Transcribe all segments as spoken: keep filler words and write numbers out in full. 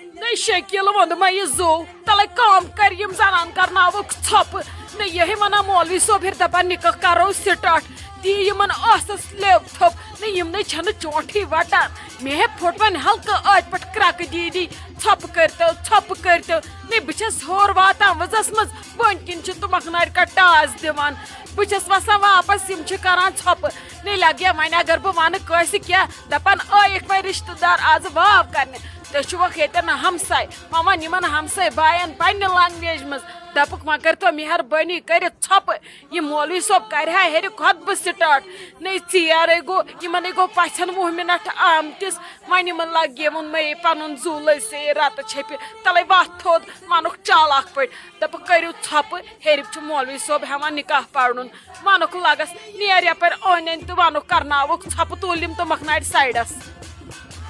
نَے شکیل ووٚن مےٚ یہِ زوٚو، تَلَے کٲم کر، یِم زنان کرناوُکھ ژھۄپہٕ۔ نَے یِہے وَنان مولوی صٲب ہیٚرِ دَپان نِکاح کرو سٹارٹ، دِ یِمن ٲسَس لیو تھوٚپ۔ نَے یِم نَے چھَنہٕ چونٛٹھٕے وَٹان۔ مےٚ ہے پھوٚٹ وۄنۍ ہلکہٕ ٲدۍ پٮ۪ٹھ کرٛکہٕ دیٖدی، ژھۄپہٕ کٔرۍتو، ژھۄپہٕ کٔرۍتو۔ نَے بہٕ چھَس ہیوٚر واتان وٕزَس منٛز، بٔنۍ کِنۍ چھِ تُمبکھ نارِ کَٹھ ٹاس دِوان۔ بہٕ چھَس وَسان واپَس، یِم چھِ کران ژھۄپہٕ۔ نَے لَگیا وۄنۍ اگر بہٕ وَنہٕ کٲنٛسہِ کیٛاہ، دَپان ٲیِکھ وۄنۍ رِشتہٕ دار آز واو کرنہِ۔ تُہۍ چھِوکھ ییٚتٮ۪ن ہمساے، وۄنۍ وَن یِمن ہمساے باین پننہِ language منٛز، دَپُکھ وۄنۍ کٔرۍتو مہربٲنی کٔرِتھ ژھۄپہٕ، یہِ مولوی صٲب کرِ ہا ہیٚرِ خۄطبہٕ start۔ نَے ژیرے گوٚو، یِمنے گوٚو پَژھٮ۪ن وُہ مِنٹ آمتِس، وۄنۍ یِمن لگہِ ووٚن مےٚ پنُن زُو لٔج سے رتہٕ چھپہِ، تَلَے وَتھ تھوٚد، وَنُکھ چالاک پٲٹھۍ، دَپُکھ کٔرِو ژھۄپہٕ، ہیٚرِ چھُ مولوی صٲب ہٮ۪وان نکاح پرُن۔ وَنُکھ لَگَس، نیر یَپٲرۍ أنٛدۍ أنٛدۍ تہٕ وَنُکھ کَرناوُکھ ژھۄپہٕ، تُل یِم تُمبکھ نارِ sideس۔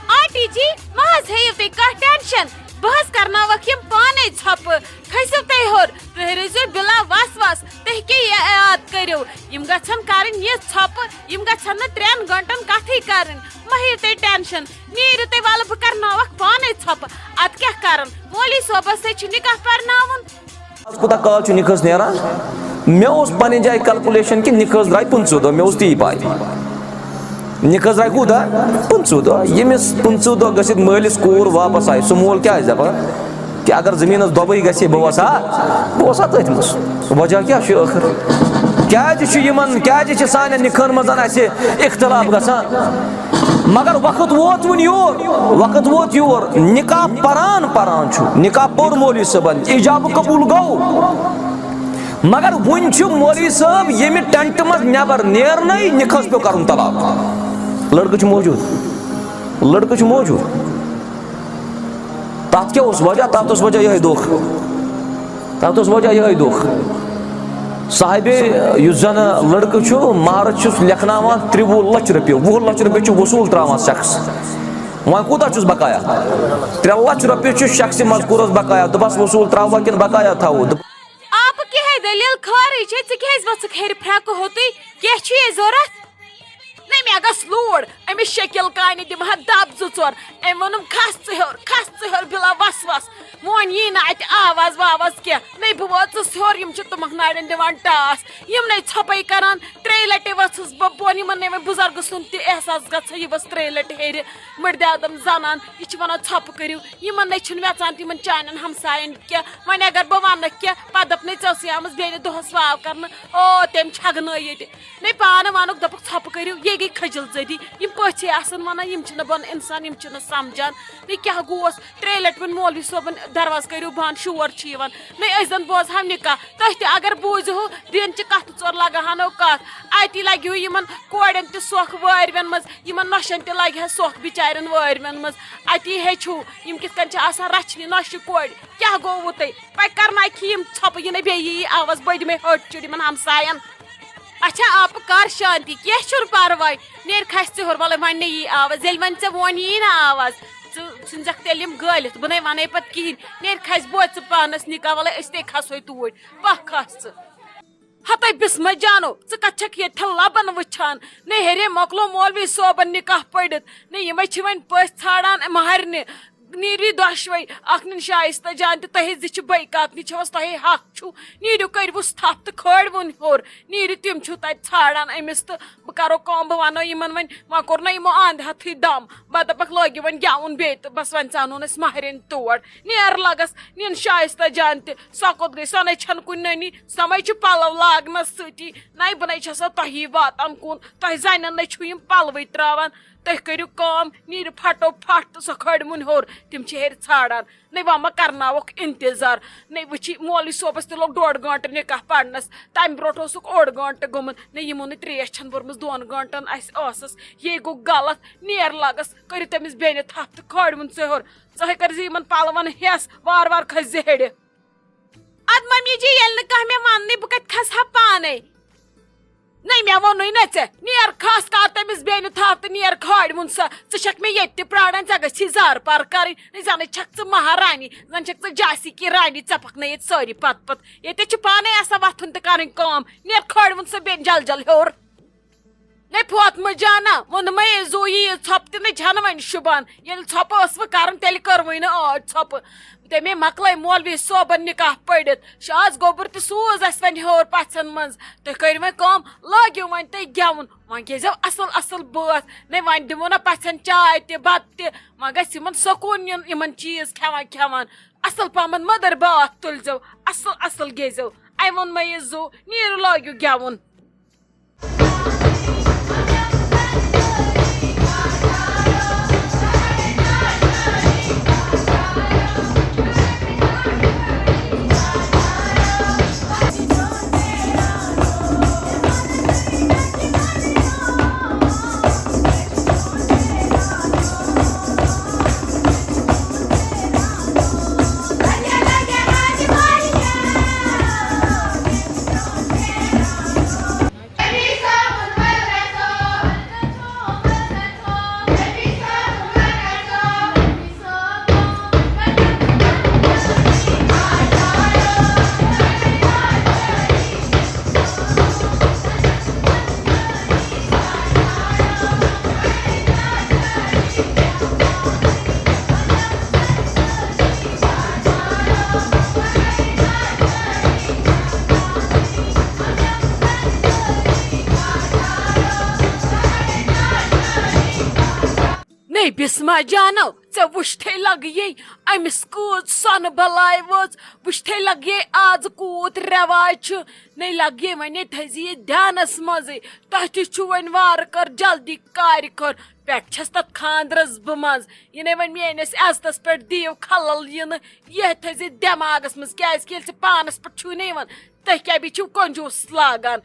آنٹی جی، مہ حظ ہیٚیِو تُہۍ کانٛہہ tension، بہٕ حظ کَرناوَکھ یِم پانَے ژھۄپہٕ۔ کھٔسِو تُہۍ ہیوٚر، تُہۍ روٗزِو بِلا وَسواس، تُہۍ کیٛاہ یاد کٔرِو؟ یِم گژھن کَرٕنۍ یہِ ژھۄپہٕ، یِم گژھن نہٕ ترٛٮ۪ن گٲنٛٹَن کَتھٕے کَرٕنۍ۔ مہ ہیٚیِو تُہۍ tension، نیٖرِو تُہۍ، وَلہٕ بہٕ کَرناوَکھ پانَے ژھۄپہٕ۔ اَدٕ کیٛاہ کَرَن، مولوی صٲبَس سۭتۍ چھُ نِکاح پَرناوُن۔ آز کوٗتاہ کال چھُ نِکہَس نیران؟ مےٚ اوس پنٕنۍ جایہِ calculation کہِ نِکہَس درٛاے پٕنٛژٕہ دۄہ، مےٚ اوس تی پَے۔ نِکہَس درٛاے کوٗتاہ؟ پٕنٛژٕہ دۄہ۔ ییٚمِس پٕنٛژٕہ دۄہ گٔژھِتھ مٲلِس کوٗر واپَس آیہِ، سُہ مول کیٛاہ آسہِ دَپان؟ کہِ اگر زٔمیٖنَس دۄبٕے گژھِ ہے، بہٕ وَسہٕ ہا، بہٕ وَسہٕ ہا تٔتھۍ منٛز۔ وجہ کیٛاہ چھُ ٲخٕر؟ کیٛازِ چھُ یِمَن، کیٛازِ چھِ سانٮ۪ن نِکہَن منٛز اَسہِ اختلاف گژھان؟ مگر وقت ووت وُنہِ یور، وقت ووت یور، نکاح پران پران چھُ، نکاح پوٚر مولوی صٲبن، ایجاب قبول گوٚو، مگر وُنہِ چھُ مولوی صٲب ییٚمہِ ٹینٹ منٛز نٮ۪بر نیرنَے نکاحس پیوٚو کرُن طلاق۔ لڑکہٕ چھُ موجود، لڑکہٕ چھُ موجود۔ تَتھ کیٛاہ اوس وجہ؟ تَتھ اوس وجہ یِہوٚے دۄکھ۔ تَتھ اوس وجہ یِہوٚے دۄکھ۔ صاحبِ، یُس زَن لٔڑکہٕ چھُ، مہرَس چھُس لیکھناوان ترٛوُہ لَچھ رۄپیہِ، وُہ لَچھ رۄپیہِ چھُ وصوٗل ترٛاوان شخص۔ وۄنۍ کوٗتاہ چھُس بقایا؟ ترٛےٚ لَچھ رۄپیہِ چھُ شخصِ مذکوٗرَس بقایا۔ دوٚپَس، وصوٗل ترٛاووا کِنہٕ بقایا تھاوو؟ دوٚپ- آپ کیٛاہ ہے دٔلیٖل خٲرٕے چھے؟ ژٕ کیٛازِ ؤژھٕکھ ہیٚرِ پھرٛکہٕ ہوٚتُے؟ کیٛاہ چھُ یے ضوٚرَتھ؟ نَے، مےٚ گٔژھ لوٗر، أمِس شکیل کانہِ دِمہٕ ہا دَب زٕ ژور۔ أمۍ ووٚنُم، "کھس ژٕ ہیوٚر، کھس ژٕ ہیوٚر بِلا وسواس۔" وۄنۍ یی نہٕ اَتہِ آواز واواز کینٛہہ۔ نَے، بہٕ وٲژٕس ہیوٚر، یِم چھِ تُمبکھ نارٮ۪ن دِوان ٹاس۔ یِم نَے ژھۄپَے کَران، ترٛیٚیہِ لَٹہِ ؤژھٕس بہٕ بۄن، یِمَن نَے وۄنۍ بُزرگہٕ سُنٛد تہِ احساس گژھِ، یہِ ؤژھ ترٛیٚیہِ لَٹہِ ہیٚرِ، مٔردِ آدم زَنان، یہِ چھِ وَنان، "ژھۄپہٕ کٔرِو۔" یِمَن نَے چھُنہٕ وٮ۪ژان تِمَن چانٮ۪ن ہمسایَن کینٛہہ۔ وۄنۍ اگر بہٕ وَنَکھ کینٛہہ، پَتہٕ دَپنَے، "ژٕ ٲسٕے آمٕژ بیٚنہِ دۄہَس واو کَرنہٕ، او، تٔمۍ چھَگنٲے ییٚتہِ۔" نَے پانہٕ وَنُکھ، دَپُکھ، "ژھۄپہٕ کٔرِو، یے گٔے کھٔجِل زٔدی۔ یِم پٔژھۍ آسَن وَنان، یِم چھِنہٕ بَن اِنسان، یِم چھِنہٕ سَمجان۔" نَے کیٛاہ گوس؟ ترٛیٚیہِ لَٹہِ ووٚن مولوی صٲبَن، "دروازٕ کٔرِو بنٛد، شور چھُ یِوان۔" نَے أسۍ زَن بوزہَو نِکاح، تُہۍ تہِ اگر بوٗزِہو، دِن چھِ کَتھٕ ژور لَگہٕ ہَنو کَتھ۔ اَتی لَگہِ ہیوٗ یِمَن کورٮ۪ن تہِ سۄکھ وٲرۍوٮ۪ن منٛز، یِمَن نۄشَن تہِ لَگہِ ہا سۄکھ بِچارٮ۪ن وٲرۍوٮ۪ن منٛز۔ اَتی ہیٚچھِو، یِم کِتھ کٔنۍ چھِ آسان رَچھنہِ نۄشہِ کورِ۔ کیٛاہ گوٚوُ تۄہہِ؟ وۄنۍ کرناوکھ یِم ژھۄپہٕ، یہِ نَے بیٚیہِ یی آواز، بٔدۍ مے ہٲٹۍ چُڑ یِمَن ہمسایَن۔ اچھا، آپہٕ کر شانتی، کینٛہہ چھُنہٕ پرواے۔ نیرِ کھسہِ ژٕ ہیوٚر، وَلَے وۄنۍ نَے یی آواز۔ ییٚلہِ وۄنۍ ژےٚ وۄنۍ یی نہ آواز، ژٕ ژھٕنزَکھ تیٚلہِ یِم گٲلِتھ، بہٕ نَے وَنَے پَتہٕ کِہیٖنۍ۔ نیرِ کھسہِ بوزِ ژٕ پانَس نِکاح، وَلَے أسۍ تے کھسوے توٗرۍ۔ پَکھ کھس ژٕ۔ ہَتَے بِسمہ جانو، ژٕ کَتہِ چھَکھ ییٚتہِ لَبَن وٕچھان؟ نَے ہیٚرے مۄکلو مولوی صٲبَن نِکاح پٔرِتھ۔ نَے یِمَے چھِ وۄنۍ پٔژھۍ ژھانڈان مَہرنہِ۔ نیٖرِو دۄشوَے، اَکھ نِن شایستہ جان تہِ، تۄہے زِ چھِ بٔے کَتھ، نِچھَوَس تۄہے حق چھُ۔ نیٖرِو کٔرِوُس تھَپھ تہٕ کھٲلۍوُن ہیوٚر۔ نیٖرِو، تِم چھِو تَتہِ ژھانڈان أمِس تہٕ بہٕ کَرو کٲم، بہٕ وَنو یِمَن وۄنۍ، وۄنۍ کوٚر نہ یِمو اَنٛد ہٮ۪تھٕے دَم، بہٕ دَپَکھ لٲگِو وۄنۍ گٮ۪وُن بیٚیہِ تہٕ بَس وۄنۍ ژانون أسۍ مَہرِنۍ تور۔ نیر لَگَس، نِن شایستہ جان تہِ، سۄ کوٚت گٔے؟ سۄ نَے چھَنہٕ کُنہِ نٔنی، سۄ مَے چھِ پَلَو لاگنَس سۭتی۔ نَے بہٕ نَے چھَسو تۄہی واتان کُن، تۄہہِ زَنٮ۪ن نَے چھُو یِم پَلوٕے ترٛاوان۔ تُہۍ کٔرِو کٲم، نیٖرِو پھٹو پھٹ تہٕ سۄ کھٲلۍوُن ہیوٚر، تِم چھِ ہیٚرِ ژھانڈان۔ نَے وۄنۍ ما کرناوکھ انتظار؟ نَے وٕچھی مولوی صٲبَس تہِ لوٚگ ڈۄڈ گٲنٛٹہٕ نِکاح پرنَس، تَمہِ برونٛٹھ اوسُکھ اوٚڑ گٲنٛٹہٕ گوٚمُت۔ نَے یِمو نہٕ ترٛیش چھَنہٕ بٔرمٕژ دۄن گٲنٛٹَن اَسہِ ٲسَس، یے گوٚو غلط۔ نیر لَگَس، کٔرِو تٔمِس بیٚنہِ تھَپھ تہٕ کھٲلۍوُن ژٕ ہیوٚر۔ ژٕ ہے کٔرۍزِ یِمَن پَلوَن ہٮ۪س، وارٕ وارٕ کھٔسۍ زِ ہیٚرِ۔ اَدٕ ممی جی، ییٚلہِ نہٕ کانٛہہ مےٚ وَننٕے، بہٕ کَتہِ کھسہٕ ہا پانَے؟ نَے، مےٚ ووٚنُے نہ ژےٚ، نیر کھس کر تٔمِس بیٚنہِ تھپھ تہٕ نیر کھٲلۍوُن سۄ۔ ژٕ چھَکھ مےٚ ییٚتہِ تہِ پرٛاران، ژےٚ گژھی زارٕ پار کَرٕنۍ۔ نَے زَنَے چھَکھ ژٕ مہارانی، زَن چھَکھ ژٕ جھانسی کی رانی، ژےٚ پَکنٲیِتھ سٲری پَتہٕ پَتہٕ۔ ییٚتہِ چھِ پانَے آسان وۄتھُن تہٕ کَرٕنۍ کٲم۔ نیر کھٲلۍوُن سۄ بیٚنہِ جل جل ہیوٚر۔ نے فاطمہ جانا، ووٚنمَے زوٗ یہِ ژھۄپہٕ تہِ نہٕ چھَنہٕ وۄنۍ شوٗبان۔ ییٚلہِ ژھۄپہٕ ٲس وۄنۍ کَرٕنۍ، تیٚلہِ کٔروٕے نہٕ آز ژھۄپہٕ۔ تَمے مۄکلٲے مولوی صٲبَن نِکاح پٔرِتھ۔ شاز گوٚبُر تہِ سوٗز اَسہِ وۄنۍ ہیوٚر پَژھٮ۪ن منٛز۔ تُہۍ کٔرِو وۄنۍ کٲم، لٲگِو وۄنۍ تُہۍ گٮ۪وُن۔ وۄنۍ گیزیو اصل اصل بٲتھ۔ نے وۄنۍ دِمو نہ پژھٮ۪ن چاے تہِ بتہٕ تہِ، وۄنۍ گژھِ یِمن سکوٗن یُن، یِمن چیٖز کھٮ۪وان کھٮ۪وان۔ اصل پہمن مٔدٕر بٲتھ تُلزیو، اصل اصل گیزیو۔ اے ووٚن مےٚ یہِ زُو، نیٖرِو لٲگِو گٮ۪وُن۔ نے بسمہ جانو، ژےٚ وٕچھتھے لگیے أمِس کۭژ سۄنہٕ بلاے وٲژ، وٕچھتھے لگیے آز کوٗت رٮ۪واج چھُ۔ نے لگیے وۄنۍ تھٲیزِ یہِ دھیانس منٛزٕے، تۄہہِ تہِ چھُ وۄنۍ وارٕ کر جلدی کارِ کر، پٮ۪ٹھ چھس تتھ خاندرس بہٕ منٛز۔ یہِ نے وۄنۍ میٲنِس عزتس پٮ۪ٹھ دِیِو خلل یِنہٕ، یہِ تھٲیزِ دٮ۪ماغس منٛز، کیازِ کہِ ییٚلہِ ژےٚ پانس پٮ۪ٹھ چھُے نہٕ یِوان، تُہۍ کیٛاہ بیٚیہِ چھِو کنجوٗس لاگان؟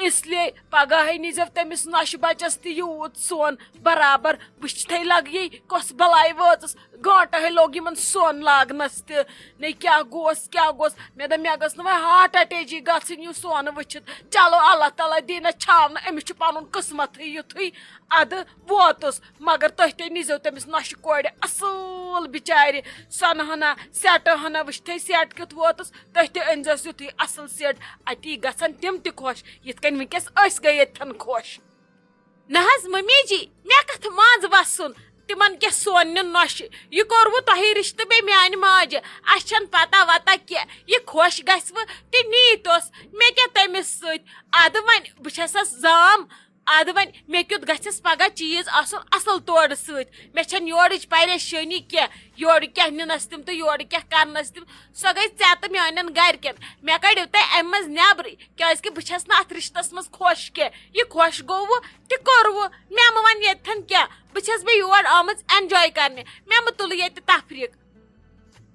اس لیے پگاہے نیٖزیو تٔمِس نۄشہِ بچس تہِ یوٗت سۄن برابر۔ وٕچھتھے لگیے کۄس بلاے وٲژٕس، گٲنٹہٕ ہے لوٚگ یِمن سۄن لاگنس تہِ۔ نے کیٛاہ گوس، کیٛاہ گوس؟ مےٚ دوٚپ، مےٚ گٔژھ نہٕ وۄنۍ ہارٹ اٹیچی گژھٕنۍ یہِ سۄن وٕچھِتھ۔ چلو، اللہ تعالیٰ دِیہِ نہ چھاونہٕ، أمِس چھُ پنُن قٕسمتھٕے یُتھُے۔ ادٕ ووتُس، مگر تُہۍ تہِ نیٖزیو تٔمِس نۄشہِ کورِ اصٕل بِچارِ سۄنہٕ ہنا، سیٹہٕ ہنا۔ وٕچھتھے سیٹ کیُتھ ووتُس، تُہۍ تہِ أنۍزیوس یُتھُے اصٕل سیٹ۔ اتی گژھن تِم تہِ خۄش، یِتھ کٔنۍ وٕنکیٚس أسۍ گٔے ییٚتھٮ۪ن خۄش۔ نہ حظ ممی جی، مےٚ کتھ منٛز وسُن؟ تِمن کیٛاہ سۄن نیُن نۄشہِ؟ یہِ کوٚروٕ تۄہے رشتہٕ بیٚیہِ میانہِ ماجہِ۔ اسہِ چھنہٕ پتہ وتہ کینٛہہ۔ یہِ خۄش گژھِ وٕ تہِ نیٖتوس۔ مےٚ کیٛاہ تٔمِس سۭتۍ؟ ادٕ وۄنۍ بہٕ چھسس زام۔ ادٕ وۄنۍ مےٚ کیُتھ گژھٮ۪س پگاہ چیٖز آسُن اصل تورٕ سۭتۍ؟ مےٚ چھنہٕ یورٕچ پریشٲنی کینٛہہ، یورٕ کیٛاہ نِنس تِم تہٕ یورٕ کیٛاہ کرنس تِم۔ سۄ گٔے ژےٚ تہٕ میانٮ۪ن گرِکٮ۪ن۔ مےٚ کڑیو تۄہہِ امہِ منٛز نٮ۪برٕے، کیازِ کہِ بہٕ چھس نہٕ اتھ رشتس منٛز خۄش کینٛہہ۔ یہِ خۄش گوٚوٕ تہِ کوٚروٕ۔ مےٚ مہٕ ون ییٚتھٮ۪ن کینٛہہ، بہٕ چھس بیٚیہِ یور آمٕژ enjoy کرنہِ، مےٚ مہٕ تُلہٕ ییٚتہِ تفریٖق۔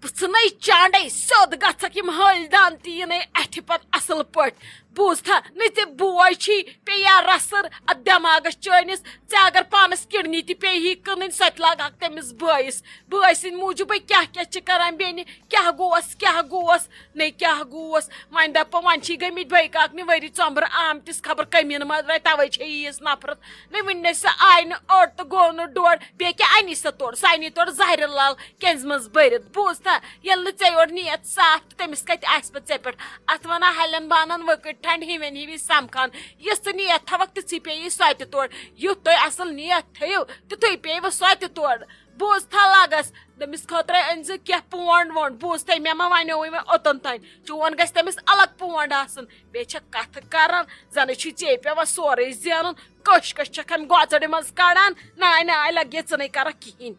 بہٕ ژھٕنے چانڈے سیوٚد گژھکھ، یِم ہٲلۍ دان تہِ یِنَے اَتھِ پتہٕ اَصٕل پٲٹھۍ۔ بوٗزتھا، نہ ژےٚ بوے چھی، پیٚیہِ یا رَسٕر اَتھ دٮ۪ماغَس چٲنِس۔ ژےٚ اگر پانَس کِڈنی تہِ پیٚیہِ ہی کٕنٕنۍ، سۄ تہِ لاگہٕ ہاکھ تٔمِس بٲیِس۔ بٲے سٕنٛدِ موٗجوٗبَے کیٛاہ کیٛاہ چھِ کَران بیٚنہِ، کیٛاہ گوس، کیٛاہ گوس، نے کیٛاہ گوس۔ وۄنۍ دَپہٕ، وۄنۍ چھی گٔمٕتۍ بٲے کاکنہِ ؤری ژۄمبرٕ آمتِس، خبر کٔمیٖنہٕ ما درٛاے، تَوَے چھے ییٖژ نفرت۔ نے وٕنہِ نے سۄ آیہِ نہٕ اوٚڑ تہٕ گوٚو نہٕ ڈوٚڑ، بیٚیہِ کیٛاہ اَنی سۄ تورٕ؟ سۄ اَنی تورٕ زہرِ لال کینٛزِ منٛز بٔرِتھ۔ بوٗزتھا، ییٚلہِ نہٕ ژےٚ یورٕ نیت صاف، تہٕ تٔمِس کَتہِ آسہِ پَتہٕ ژےٚ پٮ۪ٹھ؟ اَتھ وَنان ہَلٮ۪ن بانَن وٕکٕٹۍ ٹھنٛڈ ہِوٮ۪ن ہِوی سَمکھان۔ یِژھ ژٕ نیت تھاوَکھ، تِژھٕے پیٚیی سۄ تہِ تورٕ۔ یُتھ تُہۍ اَصٕل نیت تھٲیِو، تِتھُے پیٚیہِ وۄنۍ سۄ تہِ تورٕ۔ بوٗزتھا لَگَس، تٔمِس خٲطرَے أنۍ زِ کینٛہہ پونٛڈ وونٛڈ۔ بوٗزتھَے، مےٚ ما وَنیووُے وۄنۍ اوٚتَن تام؟ چون گژھِ تٔمِس الگ پونٛڈ آسُن۔ بیٚیہِ چھَکھ کَتھٕ کَران، زَنہٕ چھُے ژےٚ پٮ۪وان سورُے زینُن۔ کٔش کٔش چھَکھ اَمہِ گۄژٕرِ منٛز کَڑان۔ ناے ناے، لَگہِ ژٕ نَے کَرَکھ کِہیٖنۍ۔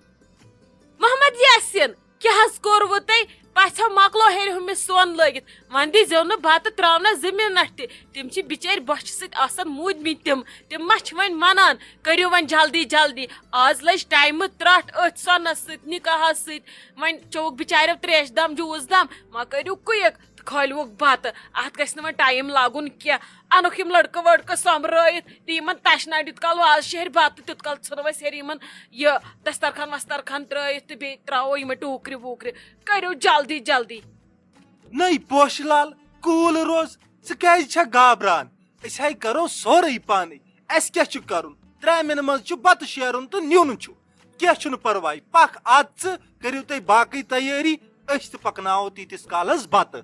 محمد یاسین، کیٛاہ حظ کوٚروٕ تۄہہِ؟ پژھیو مۄکلو ہیٚرِ ہُمِس سۄن لٲگِتھ۔ وۄنۍ دیٖزیو نہٕ بَتہٕ ترٛاونَس زٕ مِنٹ تہِ۔ تِم چھِ بِچٲرۍ بۄچھِ سۭتۍ آسان موٗدمٕتۍ تِم۔ تِم ما چھِ وۄنۍ مَنان؟ کٔرِو وۄنۍ جلدی جلدی۔ آز لٔج ٹایمہٕ ترٛٹھ أتھۍ سۄنَس سۭتۍ، نِکاحَس سۭتۍ۔ وۄنۍ چوٚوُکھ بِچاریو ترٛیشہِ دام، جوٗس دام۔ وۄنۍ کٔرِو quick۔ تہٕ کھٲلِوُکھ بَتہٕ۔ اَتھ گژھِ نہٕ وۄنۍ ٹایم لاگُن کینٛہہ۔ اَنُکھ یِم لٔڑکہٕ ؤڑکہٕ سۄمبرٲیِتھ، تہٕ یِمَن تَشہِ ناٹہِ یُتھ کال وازٕ شیرِ بَتہٕ، تیُتھ کال ژھٕنو أسۍ ہیٚرِ یِمَن یہِ دسترخوان وسترخوان ترٛٲیِتھ، تہٕ بیٚیہِ ترٛاوو یِمَے ٹوٗکرِ ووٗکرِ۔ کٔرِو جلدی جلدی۔ نٔے پوشہٕ لال، cool روز، ژٕ کیٛازِ چھَکھ گابران؟ أسۍ ہے کَرو سورُے پانَے۔ اَسہِ کیٛاہ چھُ کَرُن؟ ترٛامٮ۪ن منٛز چھُ بَتہٕ شیرُن تہٕ نیُن چھُ۔ کینٛہہ چھُنہٕ پرواے، پکھ اَتھ ژٕ، کٔرِو تُہۍ باقٕے تیٲری، أسۍ تہِ پکناوو تیٖتِس کالس بتہٕ۔